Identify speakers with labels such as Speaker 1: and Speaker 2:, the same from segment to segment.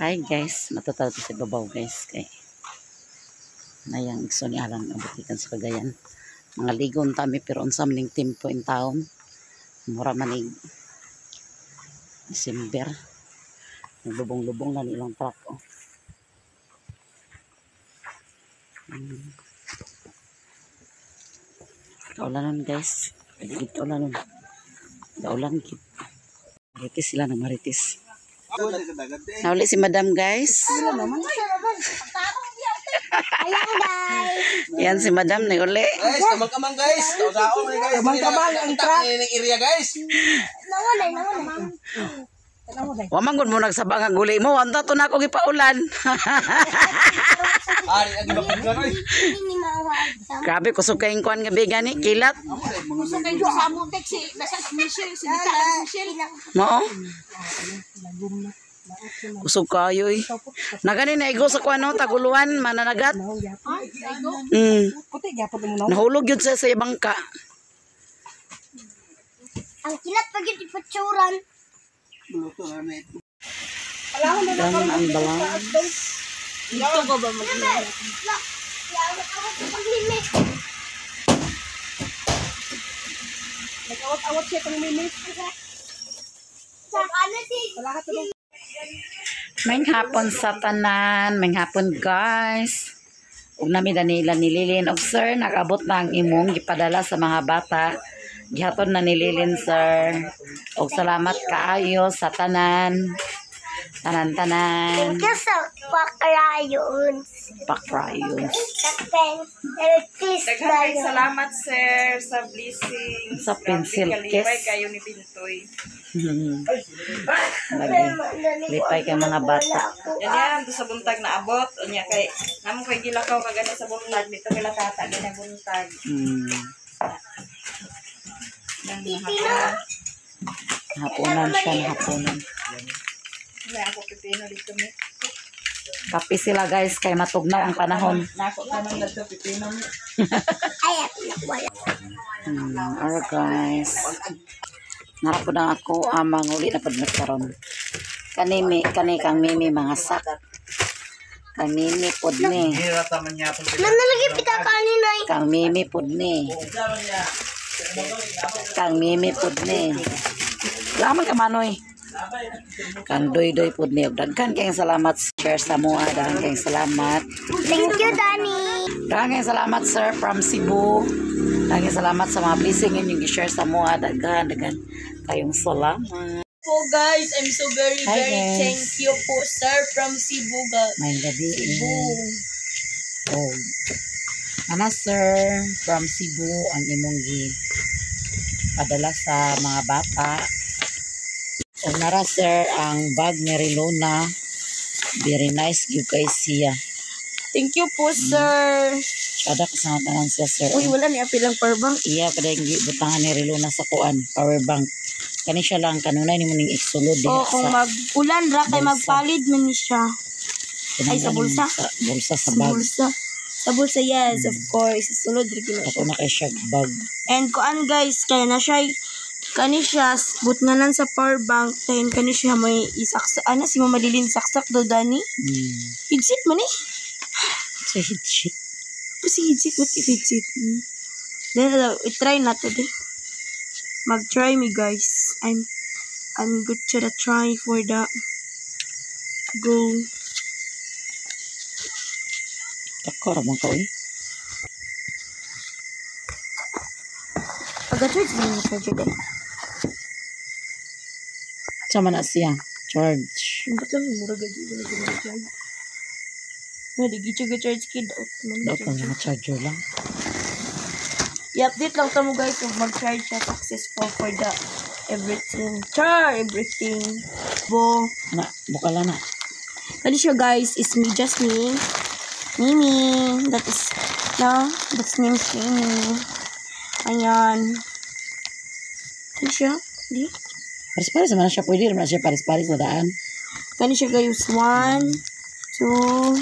Speaker 1: Hi guys, matataw to sa babaw, guys, kay nayang igso ni Alan abutikan sa Cagayan. Mga ligon tami pero unsa man ning tempo in town. Mura manig December. Naglubong-lubong na nilang truck, oh. Kaulanon, guys. Kaligid kaulanon. Kaulan gid. Marites sila ng marites. Nauli si Madam, guys.
Speaker 2: Ayan, guys.
Speaker 1: Yan si Madam na uli.
Speaker 3: Guys, kamang-kamang, guys. Tao-tao ni guys. Kamang-kamang ang truck ni area, guys.
Speaker 2: Nawalay, nawalay.
Speaker 1: Wa man gud mo nagsabang ang guli mo. Wanta to na ako gipaulan.
Speaker 3: Ari ang gibakod oy.
Speaker 2: Hindi ni mawag.
Speaker 1: Grabe kusog kayong kuan gabi gani kilat.
Speaker 4: Gusto kayo sa among taxi, nasa Michelle, si Dita Michelle.
Speaker 1: Mao. Kusog kayo eh. Nagani na igo sa kuan no, taguluan mananagat.
Speaker 5: Puti gyapon mo no.
Speaker 1: Nahulog yun sa bangka.
Speaker 2: Ang kilat pag yun ipatsuran.
Speaker 1: Ganun ang balance.
Speaker 4: Dito ko ba mag
Speaker 5: Nag-awat-awat siya kung mimis.
Speaker 2: Ano si
Speaker 1: May hapon sa tanan, may hapon, guys. Ug nami Danila nililin og sir, nakabot na ang imong gipadala sa mga bata. Gihatod na nililin, sir. Og salamat kaayo sa tanan. Tanan-tanan.
Speaker 2: Thank you sa pakrayon.
Speaker 1: Pakrayon.
Speaker 2: Sa pencil kiss.
Speaker 6: Daghang salamat, sir, sa blessings.
Speaker 1: Sa pencil
Speaker 6: Grabe, kalipay
Speaker 1: kiss.
Speaker 6: kayo ni Bintoy.
Speaker 1: Lagi. Lipay kay mga bata.
Speaker 6: Yan yan, do sa buntag na abot. Unya kay namo kay gilakaw kagana sa buntag dito kay tata gina buntag. Nang hapunan.
Speaker 1: Hapunan siya, hapunan.
Speaker 6: May ako pipino dito mi.
Speaker 1: Kape sila, guys, kay matugnaw ang panahon.
Speaker 6: Nako tanong dito pipino mi.
Speaker 2: Ay, wala.
Speaker 1: Alright guys. Nara po na ako amang uli na pud karon. Kani mi kani kang mimi mga sak. Kang mimi pod ni.
Speaker 2: Nanalagi pita kanina.
Speaker 1: Kang mimi pod ni. Kang mimi pod ni. Laman ka manoy. Kang doy-doy pod ni. Ug daghan kayong salamat sir sa mua. Daghan kayong salamat.
Speaker 2: Thank you, Danny.
Speaker 1: Daghan kayong salamat, sir, from Cebu. Daghan kayong salamat sa mga blessing inyong gi-share sa mua. Daghan, daghan kayong salamat.
Speaker 4: Po guys, I'm so very
Speaker 1: Hi,
Speaker 4: very
Speaker 1: guys.
Speaker 4: thank you po, sir, from Cebu.
Speaker 1: May gabi.
Speaker 4: Cebu.
Speaker 1: Oh. Ana sir, from Cebu ang imong gi padala sa mga bata. O nara sir ang bag ni Rilona. Very nice gyud kay siya.
Speaker 4: Thank you po, sir.
Speaker 1: Kada kasama tanan siya, sir.
Speaker 4: Uy, wala ni apil ang power bank.
Speaker 1: Iya kada yung gibutangan ni Rilona sa kuan, power bank. Kani siya lang kanunay nimo ning isulod diha
Speaker 4: O kung
Speaker 1: sa
Speaker 4: mag-ulan ra kay
Speaker 1: bulsa.
Speaker 4: Magpalid man ni siya. Ay, sa bulsa?
Speaker 1: Sa bulsa sa
Speaker 4: Sa
Speaker 1: bag.
Speaker 4: bulsa. Sa bulsa, yes, of course. Sulod ra gyud na
Speaker 1: Ako
Speaker 4: siya.
Speaker 1: na kay siya bag.
Speaker 4: And kuan guys, kaya na siya kani siya butnganan sa power bank then kani siya may isaksak ana si Mama Lilin saksak do dani. Headset man eh.
Speaker 1: Sa headset.
Speaker 4: Kasi headset, what if headset? Then i-try na to din. Mag-try me, guys. I'm good to the try for the go.
Speaker 1: Tako ra man ka oy.
Speaker 4: Pagka-charge man yung charger din.
Speaker 1: Sama na siya. Charge.
Speaker 4: Ba't lang mura gadi wala gadi charge. Na di gid siya charge kid out man.
Speaker 1: Dapat lang mga charger lang.
Speaker 4: I-update lang tamo guys kung mag-charge siya successful for the everything. Char everything. Bo.
Speaker 1: Na, bukala na.
Speaker 4: Kani siya guys is me just me. Mimi. That is no, that's name's Mimi. Ayan. Kani siya? Di?
Speaker 1: Pares-pares naman na siya. Pwede naman na siya pares-pares na daan.
Speaker 4: Kani siya guys. One, two,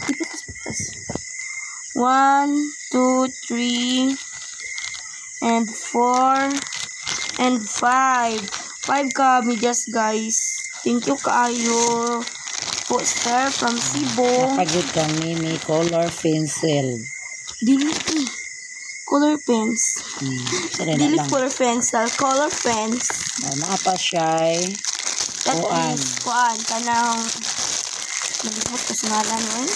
Speaker 4: ipatas patas. 1, 2, 3, and 4, and 5. 5 ka medyas, guys. Thank you kaayo po, sir, from Cebu.
Speaker 1: Naa pa gyud kang mini color pencil.
Speaker 4: Dili eh. Color pens.
Speaker 1: Sila na
Speaker 4: Dili
Speaker 1: lang.
Speaker 4: color pencil, color pens.
Speaker 1: Oh, naa pa siya.
Speaker 4: That
Speaker 1: Kuan.
Speaker 4: is kuan kanang nalimot ko sa ngalan eh.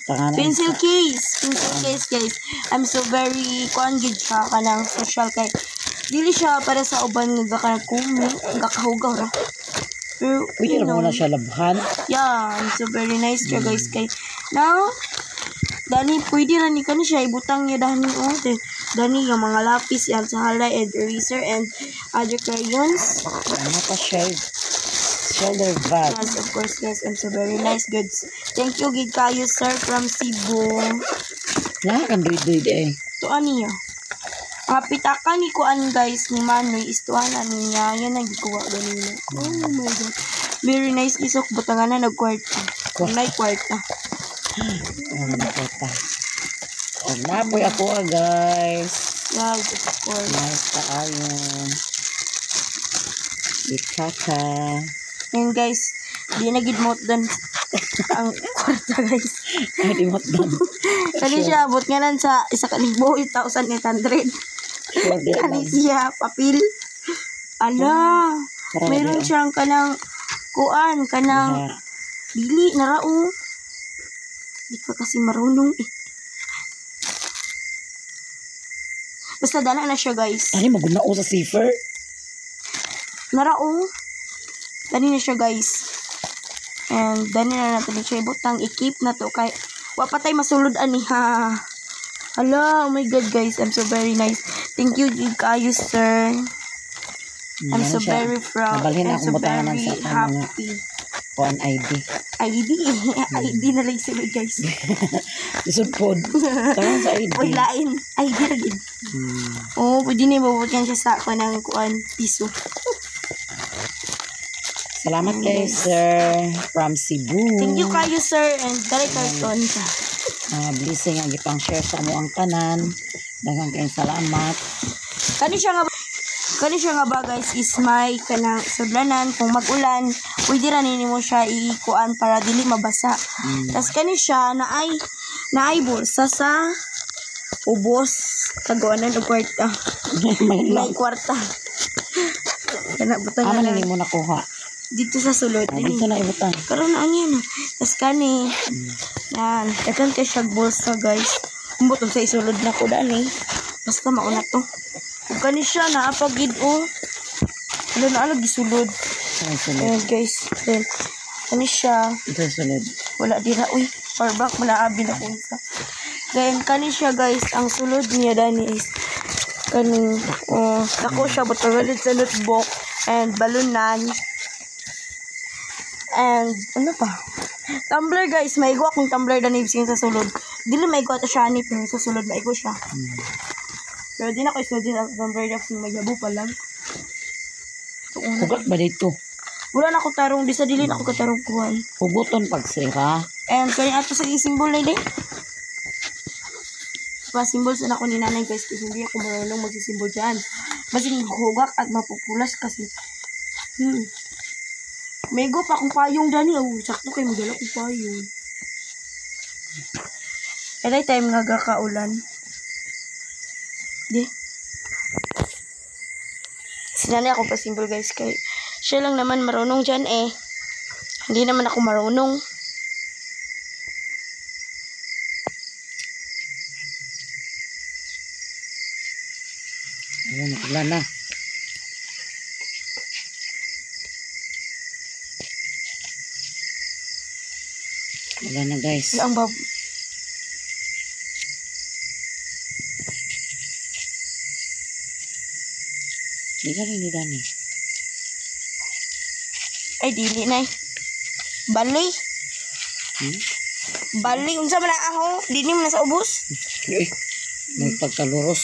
Speaker 1: Tanganan.
Speaker 4: Pencil case. Pencil case, guys. I'm so very kuan gid siya kanang social kay dili siya para sa uban nga gakakumi, gakahugaw ra. Pero,
Speaker 1: Pwede
Speaker 4: you
Speaker 1: ra mo
Speaker 4: know,
Speaker 1: na siya labhan.
Speaker 4: yeah, I'm so very nice siya, guys. Kay, now, dani, pwede ra ni kani siya, ibutang niya dani, oh. Then, dani, yung mga lapis, yan, sa halay, and eraser, and other crayons.
Speaker 1: Naa pa siya shoulder bag.
Speaker 4: Yes, of course, guys. I'm so very nice goods. Thank you, gid kayo, sir, from Cebu.
Speaker 1: Naa kang duy-duy eh.
Speaker 4: To ano niya? Mga pitaka ni Kuan, guys, ni Manoy, is tuan na niya. Yan ang gikuha ganina. Oh my God. Very nice isok. Butangan na nagkwarta. May kwarta.
Speaker 1: Oh, nakita. Oh, napoy ako ah, guys.
Speaker 4: Yes, of course.
Speaker 1: Nice kaayo. Itaka.
Speaker 4: Yan guys, di na gid mo dan ang kwarta, guys.
Speaker 1: Ay, di mo dan.
Speaker 4: Kani siya abot nga lang sa 1,000, 8,800.
Speaker 1: Sure, di
Speaker 4: Kani
Speaker 1: lang.
Speaker 4: siya papel. Ala,
Speaker 1: Grabe,
Speaker 4: meron
Speaker 1: oh.
Speaker 4: siyang kanang kuan, kanang
Speaker 1: Diha.
Speaker 4: dili narao. Di ka kasi marunong eh. Basta dala na siya, guys.
Speaker 1: Ay, magunao sa zipper.
Speaker 4: Narao. Dali na siya, guys. And dali na natin siya ibutang i-keep na to kay wa pa tay masulod ani ha. Hala, oh my God, guys, I'm so very nice. Thank you gid kayo, sir. I'm
Speaker 1: Ano
Speaker 4: so
Speaker 1: siya?
Speaker 4: very proud.
Speaker 1: Nabalhin
Speaker 4: I'm
Speaker 1: akong
Speaker 4: so
Speaker 1: butanganan
Speaker 4: very
Speaker 1: sa akong mga
Speaker 4: happy.
Speaker 1: kuan ID.
Speaker 4: ID. ID na lang sulod, guys.
Speaker 1: Lisod pod. Tangan sa ID.
Speaker 4: Uy, lain. ID ra gid. Oh, pwede na ibabot yan siya sa ako ng kuan piso.
Speaker 1: Salamat kay sir from Cebu.
Speaker 4: Thank you kayo, sir, and dali karton ka.
Speaker 1: Blessing ang gipang share sa amo ang tanan. Daghang kayong salamat.
Speaker 4: Kani siya nga ba, guys, is may kanang sudlanan kung mag-ulan, pwede ra nimo siya iikuan para dili mabasa. Tas kani siya naay bulsa sa ubos taguanan og kwarta.
Speaker 1: May
Speaker 4: May
Speaker 1: lang.
Speaker 4: kwarta. Kana butang
Speaker 1: Amo
Speaker 4: na
Speaker 1: na
Speaker 4: lang
Speaker 1: nimo nakuha.
Speaker 4: dito sa sulod.
Speaker 1: Ah, dito na ibutang.
Speaker 4: Karon na niya na. Tas kani yan, daghan kay siya bulsa, guys. Umbot sa isulod na ko dani. Basta mauna to. Ug kani siya naa pa gid oh. Wala na alag gisulod.
Speaker 1: Sa sulod.
Speaker 4: Ayan, guys. Then kani siya
Speaker 1: Ito sulod.
Speaker 4: wala dira uy. Power bank wala abi na kung isa. Then kani siya, guys, ang sulod niya dani is kaning oh, dako siya butangan sa notebook and balunan. And ano pa? Tumbler, guys, maigo akong tumbler dani bising sa sulod. Dili maigo ato siya ani pero sa sulod maigo siya. Pero di na ko isulod din ang tumbler kasi may yabo pa lang. Ito una.
Speaker 1: Hugot ba dito?
Speaker 4: Wala na ako tarong di sa dili na ako katarong kuan.
Speaker 1: Hugoton pag sira.
Speaker 4: And kaya ato sa isimbol na din. Pa-symbol sa ako ni nanay, guys, kasi hindi ako marunong magsisimbol dyan. Basing hugak at mapupulas kasi. May go pa akong payong dani. Oh, sakto kay magdala kong payong. Every time nga gakaulan. Di. Si nanay ako pa symbol, guys, kay siya lang naman marunong dyan eh. Hindi naman ako marunong.
Speaker 1: Ayun, wala na. Wala na, guys.
Speaker 4: Ang bab
Speaker 1: Di ka rin ni Dani.
Speaker 4: Ay, dili na eh. Bali. Bali. Unsa man na ako? Dili man na sa ubos.
Speaker 1: Uy, may pagkaluros.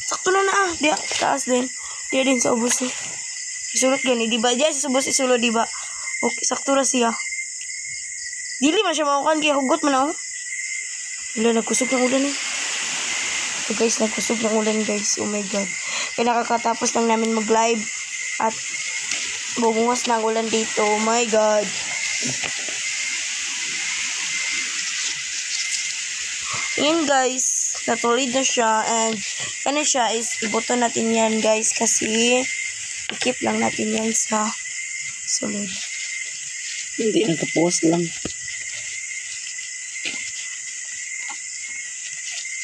Speaker 4: Sakto na na ah. Di, taas din. Di din sa ubos eh. Isulot gani, di ba? Diyan sa ubos isulot, di ba? Okay, sakto ra siya. Dili man siya makukan kaya hugot man ako. Wala, nagkusog ng ulan eh. So guys, nagkusog ng ulan, guys. Oh my God. Kaya nakakatapos lang namin mag-live at bumuhos na ang ulan dito. Oh my God. Ayan guys, natulid na siya and ano siya is iboto natin yan guys kasi i-keep lang natin yan sa sulod.
Speaker 1: Hindi, nagkapost lang.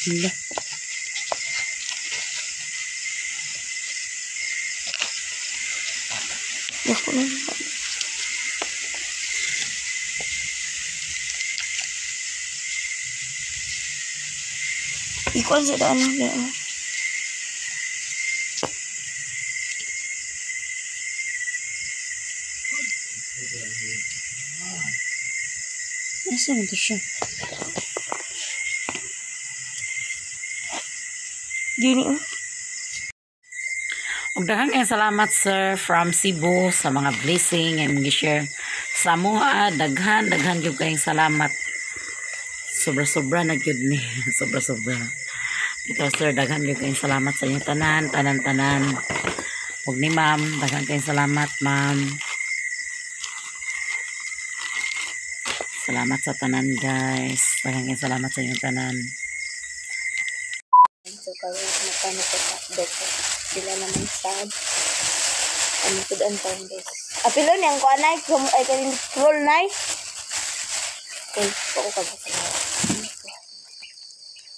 Speaker 1: Hala.
Speaker 4: Ako na. Ikuan sa daan na.
Speaker 1: Asa man to siya?
Speaker 4: Gini oh.
Speaker 1: Ug daghan kayong salamat sir from Cebu sa mga blessing nga imong gi-share sa amoa. Daghan daghan gyud kayong salamat. Sobra-sobra na gyud ni. Sobra-sobra. Ito sir, daghan gyud kayong salamat sa inyong tanan, tanan tanan. Ug ni ma'am, daghan kayong salamat ma'am. Salamat sa tanan guys. Daghan kayong salamat sa inyong tanan.
Speaker 4: So karon magkano ko sa doko. Sila naman sa ano pud ang taon guys. Apilo niyang kuan ay kum ay kaning roll nay. Okay, ko ka ba sa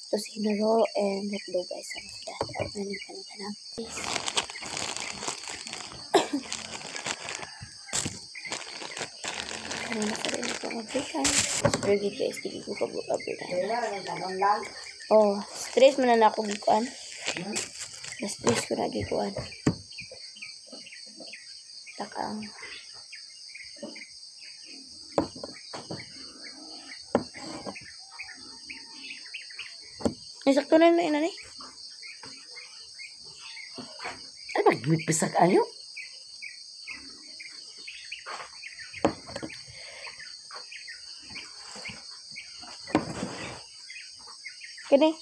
Speaker 4: Tocino roll and hotdog guys. Ano sila? Ano yung kanang? Ano na sa rin ito mag-break. Super good guys. Dili ko kabuk-abot. Oh, stress man na ako gikuan. Na-stress ko na gikuan. Takang. Ay, sakto na yun, ni.
Speaker 1: Ay, magpisak ayo.
Speaker 4: Kini.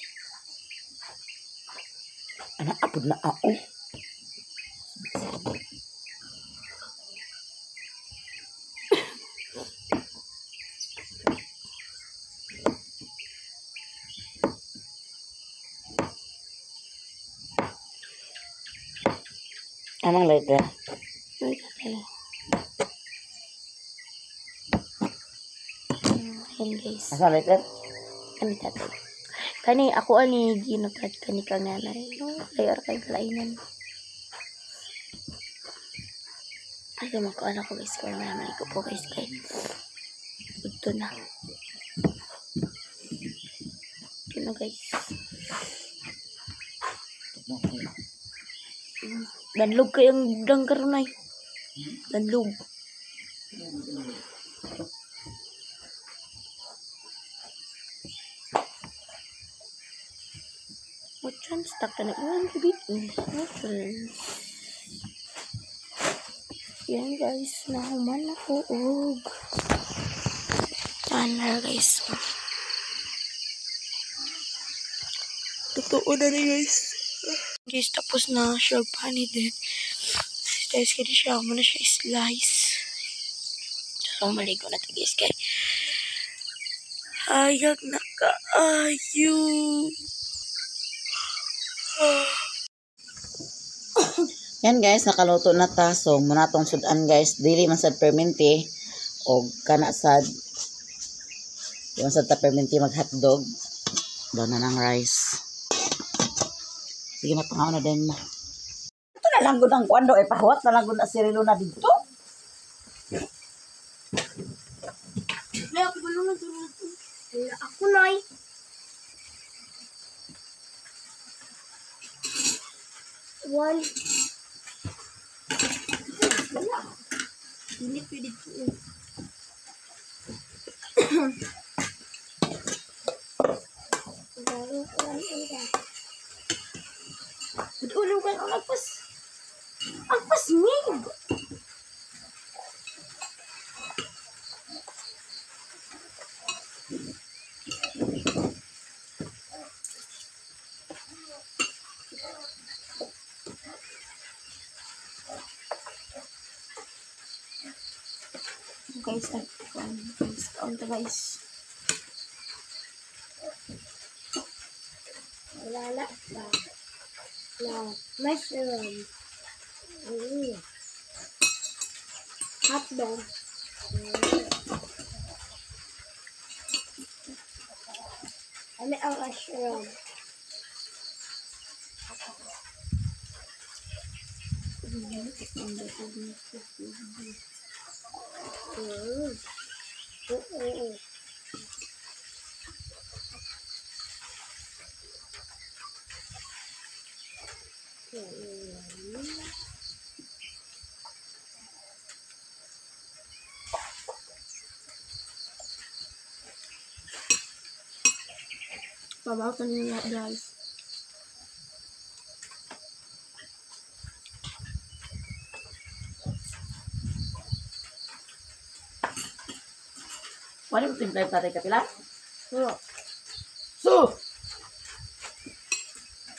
Speaker 1: Ana apod na ao. Anong letra?
Speaker 4: Ay, tatay. Ayan guys.
Speaker 1: Asa letter?
Speaker 4: Kani tatay. Kani ako ani ginutad kani kang nanay. No, layor kay kalainan. Ay, makuha ako guys. Kaya naman ko po guys kay. Ito na. Ito na guys. Danlog kayong dangkar na. Danlog. What chance tak na one bit. What chance? Yan guys, nahuman ako og tanner guys. Totoo na rin guys. Guys, tapos na siya panid din. Guys, kaya siya mo na siya slice. So, maligo na to guys kay hayag na kaayo.
Speaker 1: Yan guys, nakaluto na ta. So, muna tong sudan guys. Dili man sad permente o kana sad. Di man sad ta permente mag hotdog. Daw na ng rice. Sige na, pangaon na din ma. Ito na lang gud ang kuan daw eh pahuwat na lang gud na si Rilo na didto.
Speaker 2: Ako noy. One.
Speaker 4: Hindi pwede po. Ulong ka ang agpas. Agpas mig. Guys, guys, kaon ta guys.
Speaker 2: Wala na ba? No, mushroom. Hotdog. Ano ang mushroom?
Speaker 4: Pabaw ta nila guys.
Speaker 1: Wala mo timpla yung tatay kapila?
Speaker 4: Oo.
Speaker 1: So!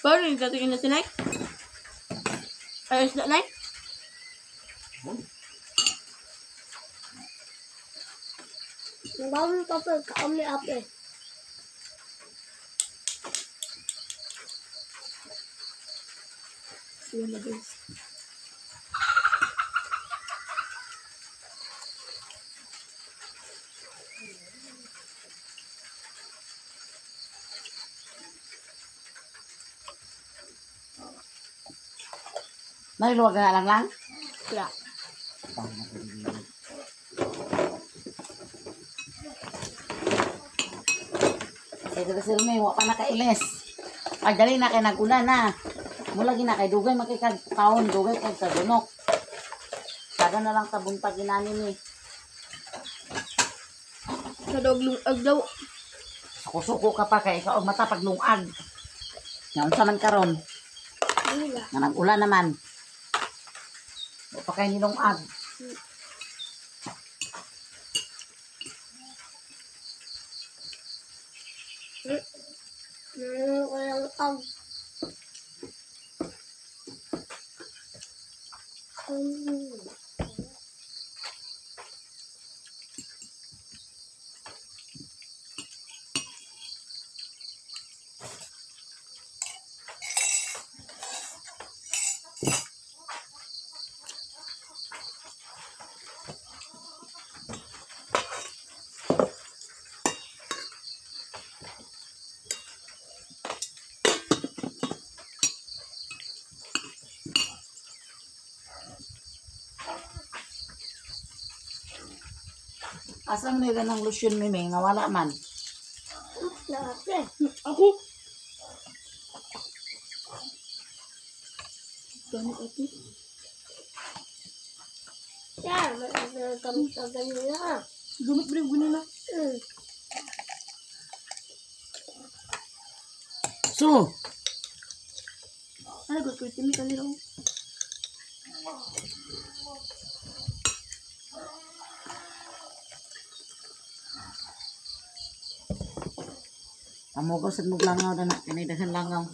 Speaker 4: Paano yung tatay na sinay? Ay, isda na?
Speaker 2: Nabawin ka pa, kaon ni ate.
Speaker 4: Yun na guys.
Speaker 1: Nailuwag na lang lang?
Speaker 4: Wala.
Speaker 1: Ito kasi may wa pa nakailis. Ay, dali na kay naguna na. Mula gina kay dugay makikag taon, dugay kag sa dunok. Sada na lang tabuntag inani ni.
Speaker 4: Sa doglong agdaw.
Speaker 1: Suko-suko ka pa kay ikaw og mata pag lungag. Nga unsa man karon?
Speaker 2: Dila.
Speaker 1: Nga nag-ulan naman. Wa pa kay nilungag.
Speaker 2: Meron ko lang ang
Speaker 1: Asa man nila ng lotion miming nawala man.
Speaker 2: Na ate.
Speaker 4: Ako. Ganit ate.
Speaker 2: Yan, may kami sa ganyan.
Speaker 4: Gamit ba yung ganun na?
Speaker 1: So,
Speaker 4: Ano ko, kuya, timi kanila.
Speaker 1: Pamugaw sad mo langaw na na kanay daghan langaw.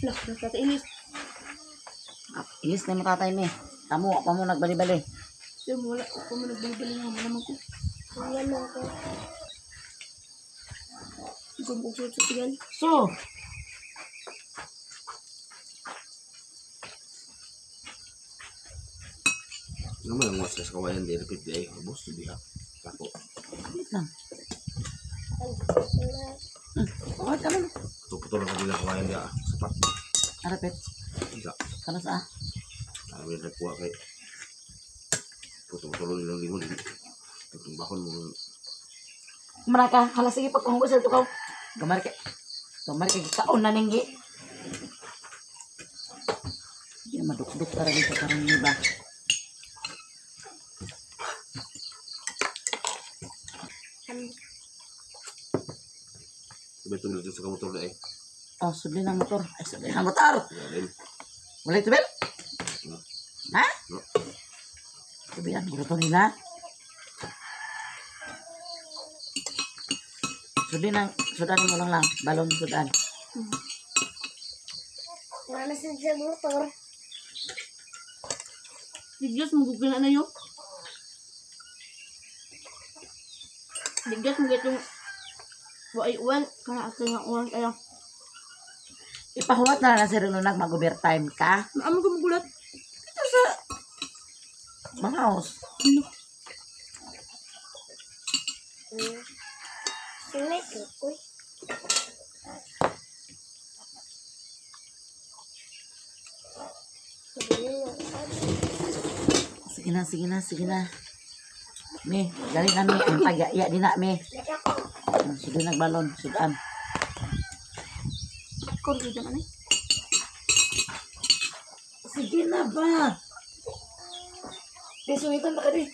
Speaker 4: Lah, nasa ilis.
Speaker 1: Ilis na mo tatay ni. Tamo pa mo nagbali-bali.
Speaker 4: Sir, wala. Ako mo nagbabali nga mo naman ko.
Speaker 2: Wala na ako.
Speaker 4: Ikaw mo sa tigal.
Speaker 1: So,
Speaker 3: Ano man ang waslas kawayan di repeat di ay ubos di ha. Tako.
Speaker 1: wait lang. Okay ka lang.
Speaker 3: Putol lang kanila kawayan di ah. Sapat.
Speaker 1: Arapit.
Speaker 3: Isa.
Speaker 1: Kano sa ah?
Speaker 3: Ano yung nagkuha kay putol-putol lang limon. Tutumbahon mo.
Speaker 1: Maraka, hala sige pagkahunggo sa tukaw. Gamar kay. Gamar kay kaon na ninggi. Hindi na madukduk para dito karon ni ba.
Speaker 3: Sabay tumilot sa kamotor na eh.
Speaker 1: Oh, sudli ng motor. Ay, sudli ng motor.
Speaker 3: Yan.
Speaker 1: Wala ito, Bel?
Speaker 3: No.
Speaker 1: Ha?
Speaker 3: No.
Speaker 1: Tubilan, gusto nila. Sudli ng, sudan mo lang lang. Balon sudan.
Speaker 2: Wala na sa motor.
Speaker 4: Digyos mo guguna na yun. Digyos mo gitong waay uwan. Kana ato nga uwan kayo.
Speaker 1: Ipahuwat na lang si Rinunag mag-overtime ka.
Speaker 4: Maamo ko magulat.
Speaker 1: Ito sa mga house.
Speaker 2: Sumit ko.
Speaker 1: Sige na, sige na, sige na. Mi, dali na mi. Ang pag-iya din na mi. Sige nagbalon, sudan.
Speaker 4: Kung dito man eh.
Speaker 1: Sige na ba? Di, suwitan ba ka di? Di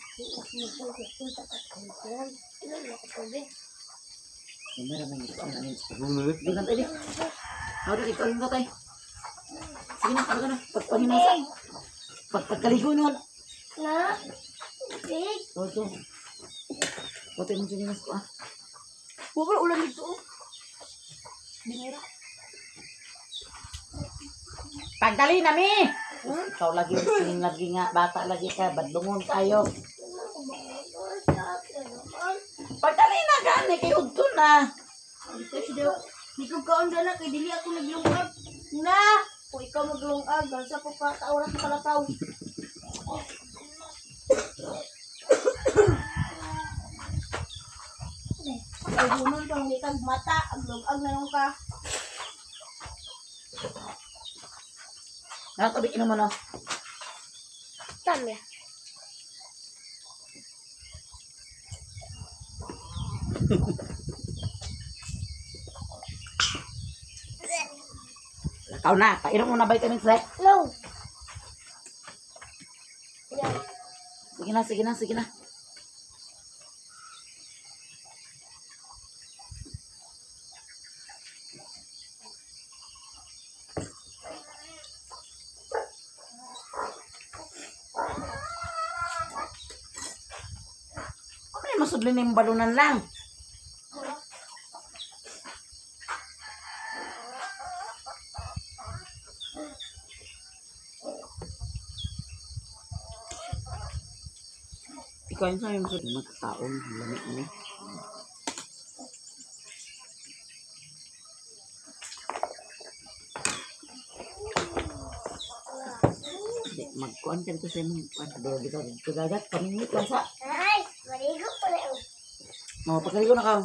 Speaker 1: kan tayo di. How di ikaw yung tayo? Sige na, ano na. Pagpahinasa. Pagpagkaligo nun.
Speaker 2: Na? Big.
Speaker 1: Ito, ito. Kote mo sinilas ko ah.
Speaker 4: Wala ulan dito oh. Dinero.
Speaker 1: Pagdali na mi! Ikaw lagi, tingin lagi nga, bata lagi ka, badlungon tayo. Pagdali na gani, kay udto na.
Speaker 4: Dito siya daw. Di ko kaon dala kay dili ako naglungag. Na! Kung ikaw maglungag, gansa ko pa ka oras palakaw. Ay gunon pang likag mata, ang lungag na lang ka.
Speaker 1: Nakatabi inom mo no?
Speaker 2: Tama.
Speaker 1: Lakaw na, painom mo na vitamin C.
Speaker 2: No. Yan.
Speaker 1: Sige na, sige na, sige na. Ano yung masudlin yung balunan lang? Ikaw yun sa'yo masudlin. Magkakaon, ang lamig mo ni. Di, magkuhan ka dito sa imong kuan. Dito dito dito dagat pamingwit lang sa.
Speaker 2: Ay, maligo pala.
Speaker 1: Oh, pagkaligo na ka.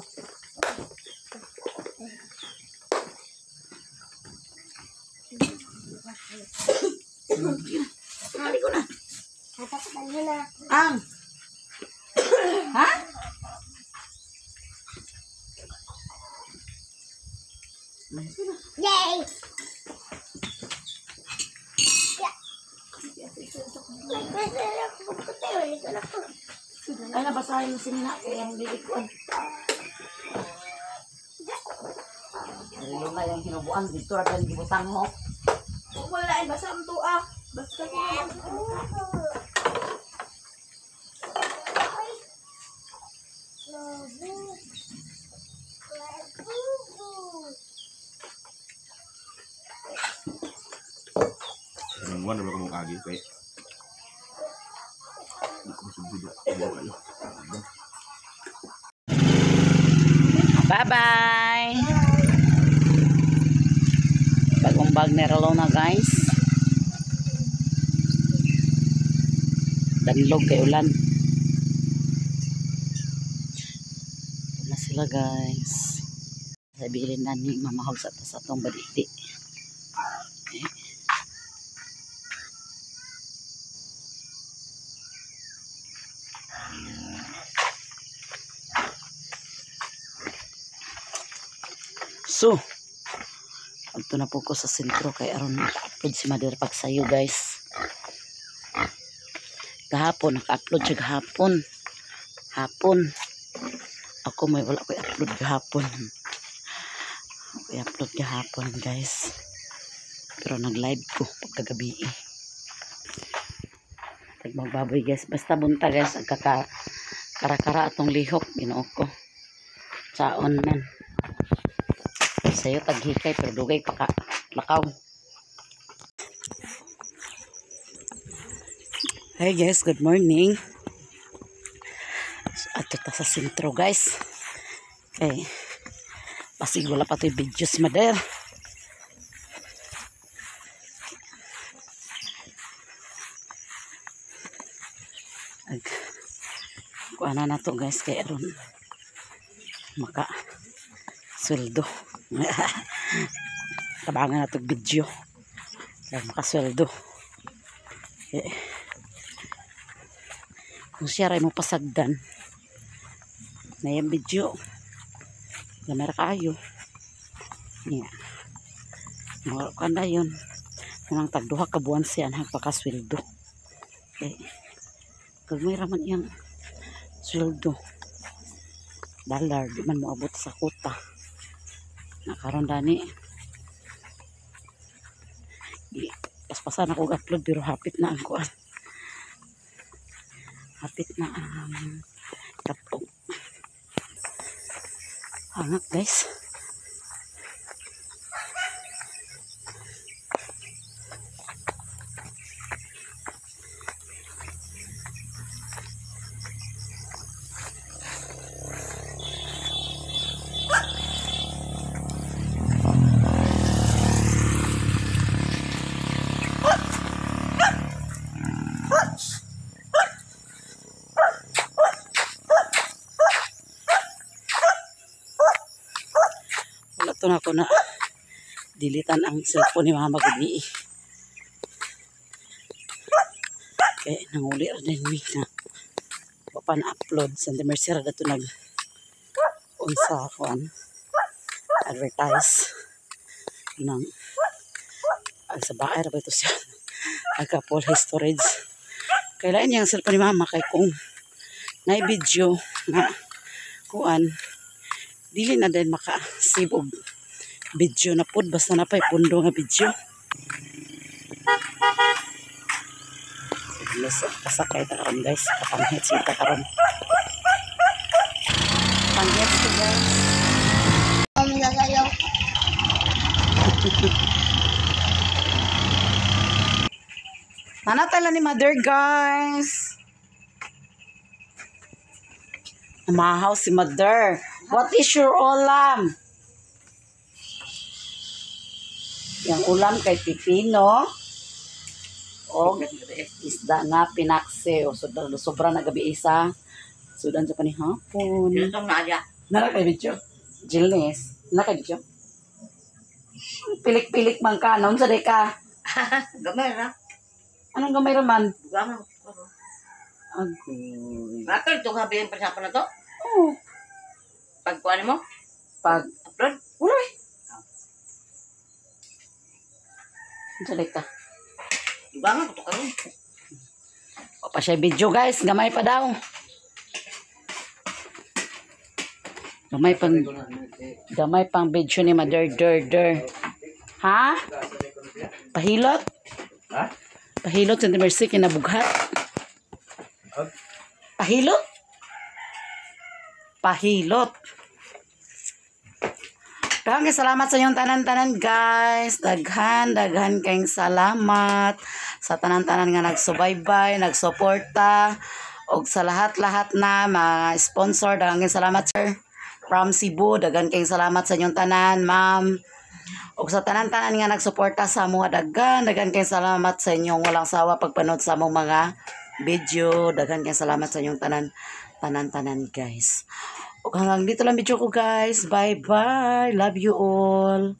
Speaker 1: Pagkaligo na.
Speaker 2: Tatakpan mo na.
Speaker 1: Ang. Ha?
Speaker 2: Yay!
Speaker 1: Ay, nabasahin mo sinina kaya ang lilig ko. Narilo na yung hinubuan dito at ang gibutang ho.
Speaker 4: Wala ay basa ang tuwa. Basta ko
Speaker 3: Nangwan na ba kung agi kay Hindi ko masugod. Ano kayo?
Speaker 1: Bye-bye! Bagong bag ni Rolona, guys. Danlog kay ulan. Ito na sila, guys. Sabihin na ni Mama Hobbs at sa atong baditi. Eh. So, adto na po ko sa sentro kay aron maka-upload si Mother Pagsayo, guys. Gahapon naka-upload siya gahapon. Hapon. Ako may wala ko i-upload gahapon. Ako i-upload gahapon, guys. Pero nag-live ko pagkagabi. Eh. Tagmagbaboy, guys. Basta bunta, guys, ang kaka karakara atong lihok Ginoo ko. Saon man. Sayo taghikay pero dugay pa ka lakaw. Hi guys, good morning. So, ato ta sa sentro guys. Kay basig wala pa to'y videos mader. Ag kuana na to guys kay aron maka sweldo. Tabangan na to video. Kay makasweldo. Eh, kung siya ray mo pasagdan na yung video gamera kayo niya yeah. Kanda yun nang tagduha ka buwan siya ang pagkasweldo okay. Kag may raman iyang sweldo dollar di man moabot sa kuta nakaroon dani paspasan ako upload pero hapit na ang kuan. Hapit na ang tapog. Hangak guys. Ito na ako na dilitan ang cellphone ni mama gabi. Kaya nanguli rin din mi na pa na-upload sa The Mercy ra dato nag unsa kuan advertise ng ang sa bahay ra ba ito siya nagka-full storage. Kailan niya ang cellphone ni mama kay kung na video na kuan dili na din maka-save og video na pod basta na pa'y pundo nga video. Yes, pasakay ta karon guys, papanghits kita karon. Panghits ko guys. Nanatala ni mother guys. Mahaw si mother. What is your ulam? Yang ulam kay pipino o isda nga pinakse o sobra na gabi isa. Sudan sa panihapon. Nara kay video. Jilnes. Nara kay video. Pilik-pilik man ka. Naun sa ka?
Speaker 6: Gamay ra.
Speaker 1: Anong gamay raman?
Speaker 6: Gamay.
Speaker 1: Agoy.
Speaker 6: Bakit itong habihin pa sa na to?
Speaker 1: Oo.
Speaker 6: Pagkuhan mo?
Speaker 1: Pag
Speaker 6: upload?
Speaker 1: Wala eh. Ang ka.
Speaker 6: Diba nga, ito karon.
Speaker 1: O pa siya video guys. Gamay pa daw. Gamay pang video ni Mother Der Der. Ha? Pahilot?
Speaker 3: Ha?
Speaker 1: Pahilot sa Mercy kinabughat. Pahilot? Pahilot. Daghang salamat sa inyong tanan-tanan guys. Daghan kayong salamat sa tanan-tanan nga nagsubaybay, nagsuporta og sa lahat-lahat na mga sponsor. Daghang salamat sir from Cebu. Daghan kayong salamat sa inyong tanan, ma'am. Og sa tanan-tanan nga nagsuporta sa amo, daghan kayong salamat sa inyong walang sawa pagpanood sa among mga video. Daghan kayong salamat sa inyong tanan-tanan guys. Hanggang dito lang video ko guys. Bye bye. Love you all.